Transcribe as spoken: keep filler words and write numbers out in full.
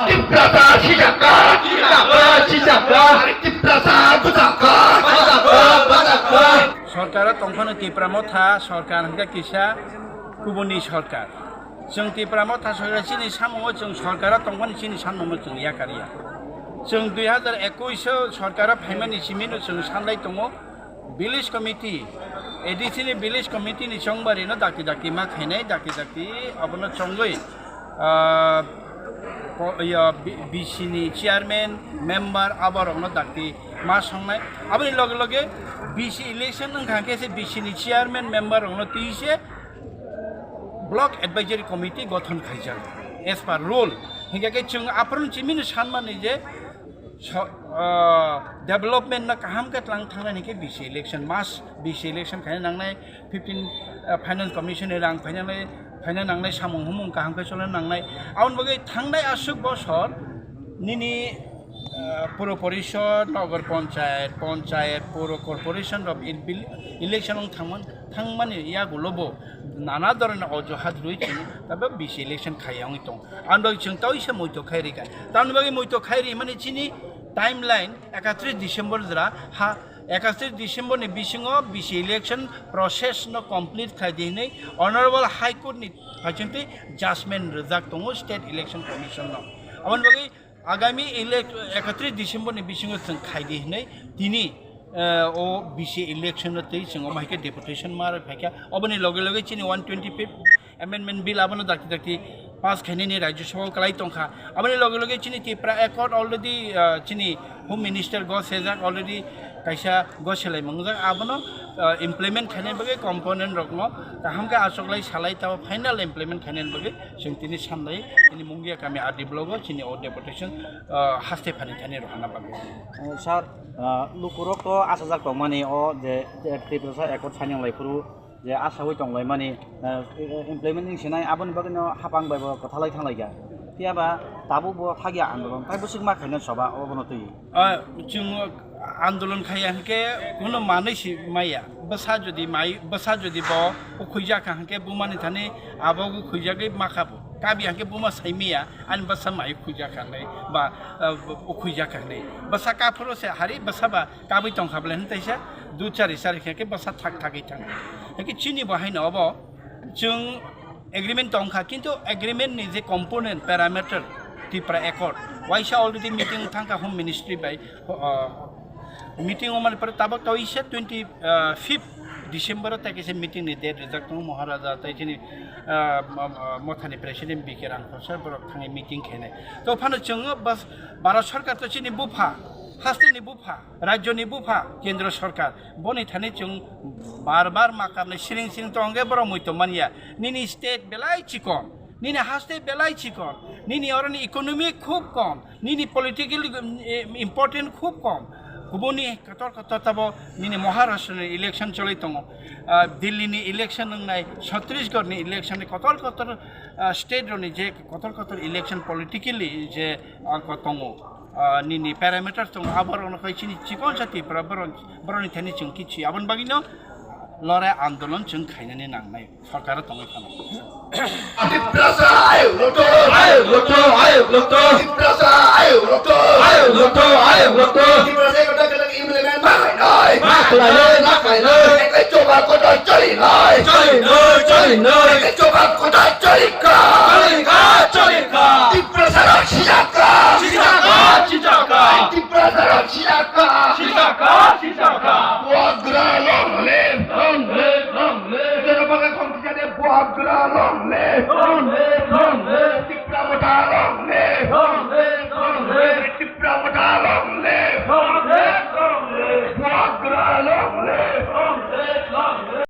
Tiprasa sijakha, sijakha, sijakha. Tiprasa bwjakha, bwjakha, bwjakha. Sorkaro tongphano Tipra Motha sorkar hwnkhe kisa kubuni sorkar. Chwng Tipra Motha sorkar chini samungo chwng sorkaro tongphani chini samungo chwng yakarya. Chwng dui hazar ekush o sorkaro phaimani simino chwng sanlai tongo. Village committee, A D C ni village committee ni chongbari no dakti dakti ma khainai, dakti dakti abono chongwi, ah, ko-, ya, B-, B C ni chairman, member, aborok no dakti ma songnai. Aboni loge loge B C election wngkha khe se B C ni chairman, member rok no twi se block advisory committee gothon khaijak as per rule. Hinkhe khe chwng aphuru chimino sanmani je so-, ah, development no kaham khe tlang thangnani khe B C election, mass B C election khaina nangnai, fifteen, ah, finance commission ni rang phaina nai, phaina nangnai, samung humung kaham khe cholna nangnai. Aboni bagwi thangnai aswk bosor nini, ah, puro porishod, nogor ponchayat, ponchayat, puro corporation rok il-, bil-, election wng thangman, thangmani yagulo bo nana dhoroner ojohat rwi chini, tabe B C election khaiya wngwi tong. Ang bagwi chwng tawisa muitok khai rikha. Tamni bagwi muitok khai ri mani chini timeline ekatris December jora ha, ekatris December ni bisingo B C election process no complete khai di hinwi Honorable High Court ni phaisingtwi judgment rijak tongo State Election Commission no. Aboni bagwi agami elect-, ekatris December ni bisingo chwng khai di hinwi tini, eh, o B C election no twi chwng omo hai khe deputation ma rw phaikha. Oboni loge loge chini one twenty-fifth Amendment Bill abono dakti dakti pass khainani Rajya Sabha o kwlai tongkha. Aboni loge loge chini Tipra Accord already, ah, chini Home Minister go sejak already kaisa go selai mangjak. Abono, ah, implement khainani bagwi component rokno kaham khe achoklai salai tabo final implement khainani bagwi chwng tini sanlai tini Mungia kami R D block o chini o deputation, ah, haste phani thani rohorna bagwi. Eh, sir, ah, lukurok to achajak tongmani o je, je Tiprasa Accord signing lai phuru je asaui tonglaimani, eh, implement wng sinai aboni bagwino hapang bai bo kwthalai thanglaikha. Phiyaba tabuk bo thagya andolon, tai bwswk ma khaina soba obono twi. Ah, chwng andolon khaiya hwnkhe kuno manwi si maya. Bwsa jodi mai, bwsa jodi bo ukhuijak kha hwnkhe bumani thani abo ukhuijagwi makha bo. Kabi hwnkhe buma sai maya, ani bwsa mai ukhuijak kha hwnwi ba, ah, ukhuijak kha hwnwi. Bwsa kaphuru se hari bwsa ba kabui tongkha bwle hwn taisa dui chari chari khe, khe bwsa thak thagwi thang. Hake chini bo haino obo chwng agreement tongkha, kintu agreement ni je component parameter Tipra Accord waisa already meeting thangkha Home Ministry bai, uh, meeting wngmani pore tabok to isa twenty fifth December o tai kaisa meeting ni date rijak tongo Maharaja tai chini, uh, ma-, ma-, mothani president B K Rangkhosar borok thangwi meeting khainai. To phano chwng bas Bharat Sarkar to chini bupha, hasteni bupha. Rajyoni bupha, Kendra Sarkar, boni thani chwng bar bar ma karnai siring siring tongkhe borok muitu manya. Nini state belai chikon, nini haste belai chikon, nini oroni economy khub kom, nini political, eh, important khub kom. Kubuni kotor kotor tabo nini Maharashtra ni election choli tongo, ah, Delhi ni election wngnai, Chhattisgarh ni election ni kotor kotor, ah, state roni je kotor kotor election politically je, ah, ko tongo. Ah, nini parameters tongo, aborokno khai chini chikon sa Tripura borok, borokni thani chwng kichi. Aboni bagwino lorai andolon chwng khainani nangnai, sorkaro tongwi phano. Tiprasa ayuk lokto, ayuk lokto, ayuk lokto. Tiprasa ayuk lokto, ayuk lokto, ayuk lokto. Tiprasa ekota kelang implement ma khainai, ma khainai, ma khainai. Ekta choba kota choli nai, choli nai, choli nai. Ekta choba kota choli kha, choli kha, choli kha. Tiprasa rok sijak kha, sijak kha, sijak kha. Tiprasa rok sijak kha, sijak kha, sijak kha. Bubagra long live, long live, long live. Jora baga khong tijade Bubagra long live, long live.